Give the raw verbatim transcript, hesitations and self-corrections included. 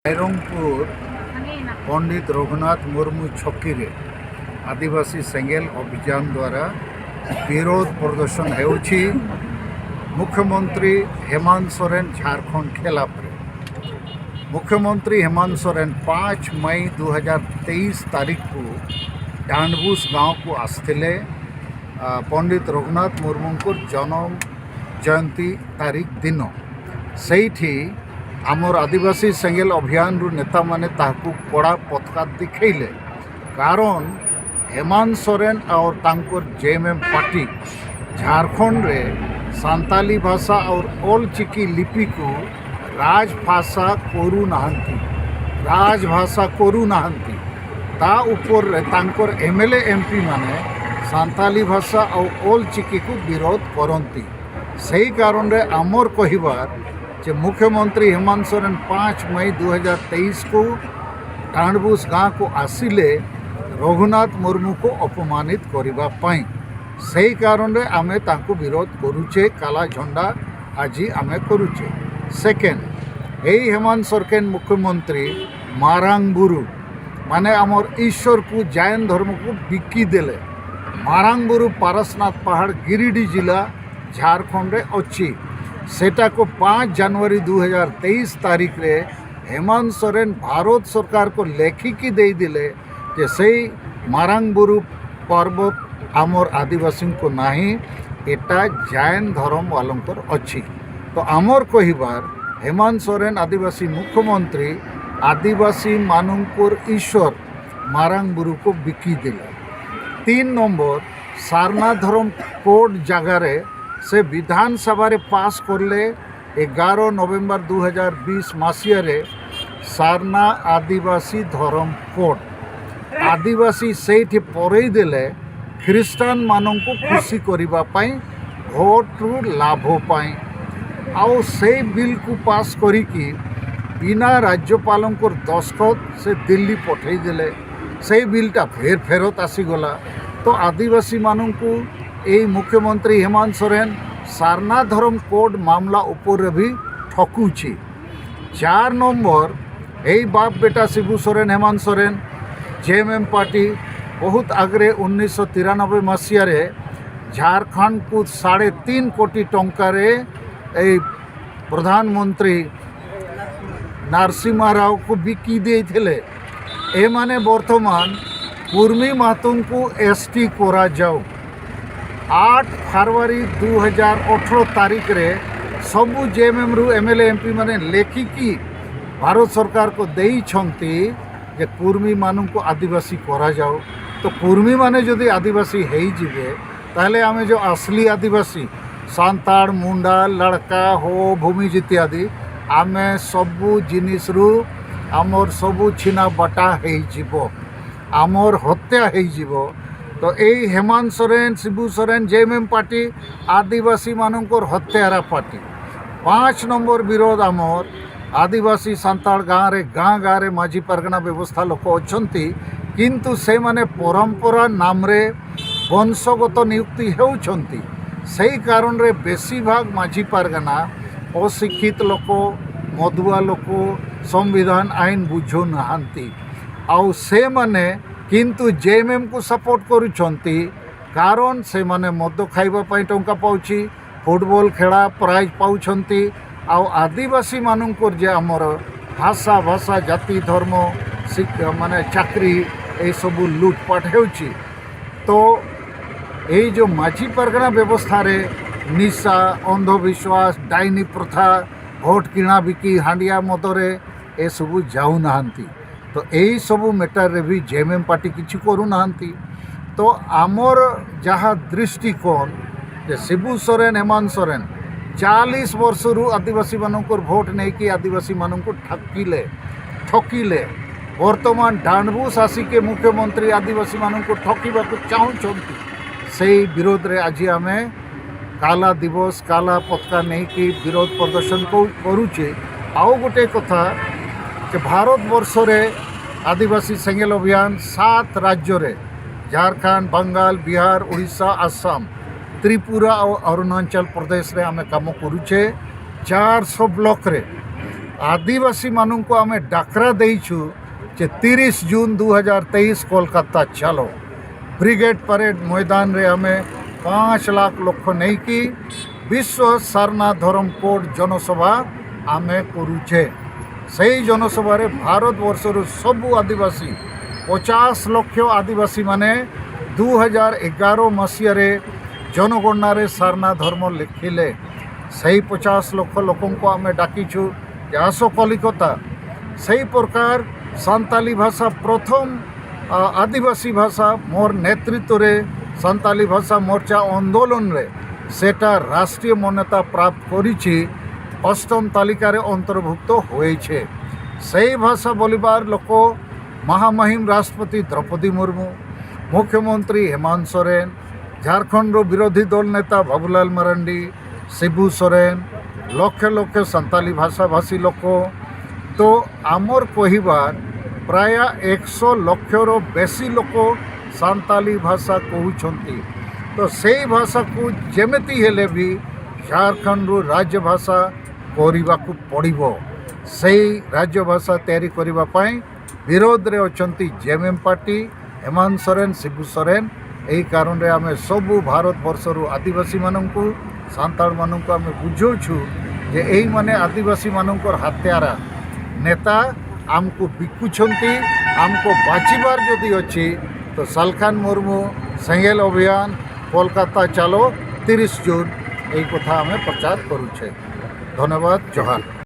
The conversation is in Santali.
ରାଇରଙ୍ଗପୁର ପଣ୍ଡିତ ରଘୁନାଥ ମୁର୍ମୁ ଛକିରେ ଆଦିବାସୀ ସେଙ୍ଗେଲ ଅଭିଯାନ ଦ୍ୱାରା ବିରୋଧ ପ୍ରଦର୍ଶନ ହେଉଛି ମୁଖ୍ୟମନ୍ତ୍ରୀ ହେମନ୍ତ ସୋରେନ ଝାଡ଼ଖଣ୍ଡ ଖିଲାଫରେ। ମୁଖ୍ୟମନ୍ତ୍ରୀ ହେମନ୍ତ ସୋରେନ ପାଞ୍ଚ ମେ ଦୁଇହଜାର ତେଇଶ ତାରିଖକୁ ଡାଣ୍ଡବୁସ ଗାଁକୁ ଆସିଥିଲେ। ଆ, ପଣ୍ଡିତ ରଘୁନାଥ ମୁର୍ମୁଙ୍କର ଜନ୍ମ ଜୟନ୍ତୀ ତାରିଖ ଦିନ ସେଇଠି ଆମର ଆଦିବାସୀ ସେଙ୍ଗେଲ ଅଭିଯାନରୁ ନେତାମାନେ ତାହାକୁ କଡ଼ା ପଥକା ଦେଖେଇଲେ। କାରଣ ହେମନ୍ତ ସୋରେନ ଆଉ ତାଙ୍କର ଜେ ଏମ୍ ଏମ୍ ପାର୍ଟି ଝାଡ଼ଖଣ୍ଡରେ ସାନ୍ତାଲି ଭାଷା ଆଉ ଅଲ୍ ଚିକି ଲିପିକୁ ରାଜଭାଷା କରୁନାହାନ୍ତି, ରାଜଭାଷା କରୁନାହାନ୍ତି। ତା ଉପରେ ତାଙ୍କର M L A M P ମାନେ ସାନ୍ତାଲି ଭାଷା ଆଉ ଅଲ୍ ଚିକିକୁ ବିରୋଧ କରନ୍ତି। ସେହି କାରଣରେ ଆମର କହିବାର ଯେ ମୁଖ୍ୟମନ୍ତ୍ରୀ ହେମନ୍ତ ସୋରେନ ପାଞ୍ଚ ମେ ଦୁଇହଜାର ତେଇଶକୁ ଡାଣ୍ଡବୁସ ଗାଁକୁ ଆସିଲେ ରଘୁନାଥ ମୁର୍ମୁକୁ ଅପମାନିତ କରିବା ପାଇଁ। ସେହି କାରଣରେ ଆମେ ତାଙ୍କୁ ବିରୋଧ କରୁଛେ, କାଲା ଝଣ୍ଡା ଆଜି ଆମେ କରୁଛେ। ସେକେଣ୍ଡ, ଏଇ ହେମନ୍ତ ସୋରେନ ମୁଖ୍ୟମନ୍ତ୍ରୀ ମାରାଙ୍ଗ ବୁରୁ, ମାନେ ଆମର ଈଶ୍ୱରକୁ, ଜୈନ ଧର୍ମକୁ ବିକି ଦେଲେ। ମାରାଙ୍ଗ ବୁରୁ ପାରସନାଥ ପାହାଡ଼, ଗିରିଡି ଜିଲ୍ଲା, ଝାଡ଼ଖଣ୍ଡରେ ଅଛି। ସେଟାକୁ ପାଞ୍ଚ ଜାନୁଆରୀ ଦୁଇହଜାର ତେଇଶ ତାରିଖରେ ହେମନ୍ତ ସୋରେନ ଭାରତ ସରକାରକୁ ଲେଖିକି ଦେଇଦେଲେ ଯେ ସେଇ ମାରାଙ୍ଗ ବୁରୁ ପର୍ବତ ଆମର ଆଦିବାସୀଙ୍କୁ ନାହିଁ, ଏଟା ଜୈନ ଧର୍ମବାଲାଙ୍କର ଅଛି। ତ ଆମର କହିବାର, ହେମନ୍ତ ସୋରେନ ଆଦିବାସୀ ମୁଖ୍ୟମନ୍ତ୍ରୀ ଆଦିବାସୀମାନଙ୍କର ଈଶ୍ୱର ମାରାଙ୍ଗ ବୁରୁକୁ ବିକି ଦେଲେ। ତିନି ନମ୍ବର, ସାରନା ଧର୍ମ କୋଡ୍ ଜାଗାରେ ସେ ବିଧାନସଭାରେ ପାସ୍ କରଲେ ଏଗାର ନଭେମ୍ବର ଦୁଇହଜାର ବିଶ ମସିହାରେ ସାରନା ଆଦିବାସୀ ଧର୍ମ କୋଡ୍। ଆଦିବାସୀ ସେଇଠି ପରେଇ ଦେଲେ ଖ୍ରୀଷ୍ଟାନମାନଙ୍କୁ ଖୁସି କରିବା ପାଇଁ, ଭୋଟରୁ ଲାଭ ପାଇଁ। ଆଉ ସେଇ ବିଲ୍କୁ ପାସ୍ କରିକି ବିନା ରାଜ୍ୟପାଳଙ୍କର ଦସ୍ତଖତ ସେ ଦିଲ୍ଲୀ ପଠେଇ ଦେଲେ। ସେଇ ବିଲ୍ଟା ଫେର ଫେରତ ଆସିଗଲା। ତ ଆଦିବାସୀମାନଙ୍କୁ ଏଇ ମୁଖ୍ୟମନ୍ତ୍ରୀ ହେମନ୍ତ ସୋରେନ ସାରନା ଧର୍ମ କୋଡ୍ ମାମଲା ଉପରେ ବି ଠକୁଛି। ଚାର ନମ୍ବର, ଏଇ ବାପ ବେଟା ଶିବୁ ସୋରେନ, ହେମନ୍ତ ସୋରେନ, ଜେଏମଏମ ପାର୍ଟି ବହୁତ ଆଗରେ ଉଣେଇଶହ ତିରାନବେ ମସିହାରେ ଝାଡ଼ଖଣ୍ଡକୁ ସାଢ଼େ ତିନି କୋଟି ଟଙ୍କାରେ ଏଇ ପ୍ରଧାନମନ୍ତ୍ରୀ ନରସିଂହା ରାଓକୁ ବିକି ଦେଇଥିଲେ। ଏମାନେ ବର୍ତ୍ତମାନ କୁର୍ମୀ ମାତୁଙ୍କୁ ଏସଟି କରାଯାଉ। ଆଠ ଫେବୃଆରୀ ଦୁଇ ହଜାର ଅଠର ତାରିଖରେ ସବୁ ଜେଏମଏମରୁ ଏମଏଲଏ ଏମପି ମାନେ ଲେଖିକି ଭାରତ ସରକାରକୁ ଦେଇଛନ୍ତି ଯେ କୁର୍ମୀମାନଙ୍କୁ ଆଦିବାସୀ କରାଯାଉ। ତ କୁର୍ମୀମାନେ ଯଦି ଆଦିବାସୀ ହେଇଯିବେ, ତାହେଲେ ଆମେ ଯେଉଁ ଅସଲି ଆଦିବାସୀ, ସାନ୍ତାଳ, ମୁଣ୍ଡା, ଲଡ଼କା, ହୋ, ଭୂମିଜ ଇତ୍ୟାଦି, ଆମେ ସବୁ ଜିନିଷରୁ ଆମର ସବୁ ଛିନା ବଟା ହେଇଯିବ, ଆମର ହତ୍ୟା ହେଇଯିବ। ତ ଏଇ ହେମନ୍ତ ସୋରେନ, ଶିବୁ ସୋରେନ, ଜେଏମଏମ ପାର୍ଟି ଆଦିବାସୀମାନଙ୍କର ହତ୍ୟାରା ପାର୍ଟି। ପାଞ୍ଚ ନମ୍ବର ବିରୋଧ ଆମର ଆଦିବାସୀ ସାନ୍ତାଳ ଗାଁରେ, ଗାଁ ଗାଁରେ ମାଝି ପାରଗାନା ବ୍ୟବସ୍ଥା ଲୋକ ଅଛନ୍ତି, କିନ୍ତୁ ସେମାନେ ପରମ୍ପରା ନାମରେ ବଂଶଗତ ନିଯୁକ୍ତି ହେଉଛନ୍ତି। ସେଇ କାରଣରେ ବେଶୀ ଭାଗ ମାଝି ପାରଗାନା ଅଶିକ୍ଷିତ ଲୋକ, ମଦୁଆ ଲୋକ, ସମ୍ବିଧାନ ଆଇନ ବୁଝୁନାହାନ୍ତି। ଆଉ ସେମାନେ କିନ୍ତୁ ଜେଏମଏମକୁ ସପୋର୍ଟ କରୁଛନ୍ତି, କାରଣ ସେମାନେ ମଦ ଖାଇବା ପାଇଁ ଟଙ୍କା ପାଉଛି, ଫୁଟବଲ ଖେଳା ପ୍ରାଇଜ୍ ପାଉଛନ୍ତି। ଆଉ ଆଦିବାସୀମାନଙ୍କର ଯେ ଆମର ଭାଷା, ଭାଷା, ଜାତି, ଧର୍ମ, ଶିକ୍ଷା, ମାନେ ଚାକିରି, ଏଇସବୁ ଲୁଟପାଟ ହେଉଛି। ତ ଏଇ ଯେଉଁ ମାଝି ପାରଗାନା ବ୍ୟବସ୍ଥାରେ ନିଶା, ଅନ୍ଧବିଶ୍ୱାସ, ଡାଇନି ପ୍ରଥା, ଭୋଟ କିଣା ବିକି, ହାଣ୍ଡିଆ ମଦରେ ଏସବୁ ଯାଉନାହାନ୍ତି। ତ ଏଇ ସବୁ ମ୍ୟାଟରରେ ବି ଜେଏମଏମ ପାର୍ଟି କିଛି କରୁନାହାନ୍ତି। ତ ଆମର ଯାହା ଦୃଷ୍ଟିକୋଣ ଯେ ଶିବୁ ସୋରେନ, ହେମନ୍ତ ସୋରେନ ଚାଳିଶ ବର୍ଷରୁ ଆଦିବାସୀମାନଙ୍କର ଭୋଟ ନେଇକି ଆଦିବାସୀମାନଙ୍କୁ ଠକିଲେ, ଠକିଲେ। ବର୍ତ୍ତମାନ ଡାଣ୍ଡବୁସ ଆସିକି ମୁଖ୍ୟମନ୍ତ୍ରୀ ଆଦିବାସୀମାନଙ୍କୁ ଠକିବାକୁ ଚାହୁଁଛନ୍ତି। ସେଇ ବିରୋଧରେ ଆଜି ଆମେ କାଲା ଦିବସ, କାଲା ପତାକା ନେଇକି ବିରୋଧ ପ୍ରଦର୍ଶନ କ-, କରୁଛେ। ଆଉ ଗୋଟେ କଥା ଯେ ଭାରତବର୍ଷରେ ଆଦିବାସୀ ସେଙ୍ଗେଲ ଅଭିଯାନ ସାତ ରାଜ୍ୟରେ, ଝାଡ଼ଖଣ୍ଡ, ବଙ୍ଗାଲ, ବିହାର, ଓଡ଼ିଶା, ଆସାମ, ତ୍ରିପୁରା ଆଉ ଅରୁଣାଚଳ ପ୍ରଦେଶରେ ଆମେ କାମ କରୁଛେ। ଚାରିଶହ ବ୍ଲକରେ ଆଦିବାସୀମାନଙ୍କୁ ଆମେ ଡାକରା ଦେଇଛୁ ଯେ ତିରିଶ ଜୁନ୍ ଦୁଇ ହଜାର ତେଇଶ କୋଲକାତା ଚାଲ। ବ୍ରିଗେଡ୍ ପ୍ୟାରେଡ୍ ମଇଦାନରେ ଆମେ ପାଞ୍ଚ ଲାଖ ଲୋକ ନେଇକି ବିଶ୍ୱ ସାରନା ଧରମ କୋଡ୍ ଜନସଭା ଆମେ କରୁଛେ। ସେଇ ଜନସଭାରେ ଭାରତବର୍ଷରୁ ସବୁ ଆଦିବାସୀ, ପଚାଶ ଲକ୍ଷ ଆଦିବାସୀମାନେ ଦୁଇ ହଜାର ଏଗାର ମସିହାରେ ଜନଗଣନାରେ ସାରନା ଧର୍ମ ଲେଖିଲେ। ସେଇ ପଚାଶ ଲକ୍ଷ ଲୋକଙ୍କୁ ଆମେ ଡାକିଛୁ ଯେ ଆସ କଲିକତା। ସେଇ ପ୍ରକାର ସାନ୍ତାଲି ଭାଷା ପ୍ରଥମ, ଆ, ଆଦିବାସୀ ଭାଷା ମୋର ନେତୃତ୍ୱରେ ସାନ୍ତାଲି ଭାଷା ମୋର୍ଚ୍ଚା ଆନ୍ଦୋଳନରେ ସେଟା ରାଷ୍ଟ୍ରୀୟ ମାନ୍ୟତା ପ୍ରାପ୍ତ କରିଛି, ଅଷ୍ଟମ ତାଲିକାରେ ଅନ୍ତର୍ଭୁକ୍ତ ହୋଇଛି। ସେଇ ଭାଷା ବୋଲିବାର ଲୋକ ମହାମହିମ ରାଷ୍ଟ୍ରପତି ଦ୍ରୌପଦୀ ମୁର୍ମୁ, ମୁଖ୍ୟମନ୍ତ୍ରୀ ହେମନ୍ତ ସୋରେନ, ଝାଡ଼ଖଣ୍ଡର ବିରୋଧୀ ଦଳ ନେତା ବାବୁଲାଲ ମରାଣ୍ଡି, ଶିବୁ ସୋରେନ, ଲକ୍ଷ ଲକ୍ଷ ସାନ୍ତାଲି ଭାଷାଭାଷୀ ଲୋକ। ତ ଆମର କହିବାର ପ୍ରାୟ ଏକଶହ ଲକ୍ଷର ବେଶୀ ଲୋକ ସାନ୍ତାଲି ଭାଷା କହୁଛନ୍ତି। ତ ସେଇ ଭାଷାକୁ ଯେମିତି ହେଲେ ବି ଝାଡ଼ଖଣ୍ଡରୁ ରାଜ୍ୟ ଭାଷା କରିବାକୁ ପଡ଼ିବ। ସେଇ ରାଜ୍ୟ ଭାଷା ତିଆରି କରିବା ପାଇଁ ବିରୋଧରେ ଅଛନ୍ତି ଜେଏମ୍ଏମ୍ ପାର୍ଟି, ହେମନ୍ତ ସୋରେନ, ଶିବୁ ସୋରେନ। ଏହି କାରଣରେ ଆମେ ସବୁ ଭାରତବର୍ଷରୁ ଆଦିବାସୀମାନଙ୍କୁ, ସାନ୍ତାଳମାନଙ୍କୁ ଆମେ ବୁଝାଉଛୁ ଯେ ଏଇମାନେ ଆଦିବାସୀମାନଙ୍କର ହତ୍ୟାରା ନେତା। ଆମକୁ ବିକୁଛନ୍ତି। ଆମକୁ ବାଚିବାର ଯଦି ଅଛି ତ ସାଲଖାନ ମୁର୍ମୁ, ସେଙ୍ଗେଲ ଅଭିଯାନ, କୋଲକାତା ଚାଲ, ତିରିଶ ଜୁନ୍, ଏଇ କଥା ଆମେ ପ୍ରଚାର କରୁଛେ। ଧନ୍ୟବାଦ। ଜୁହାର।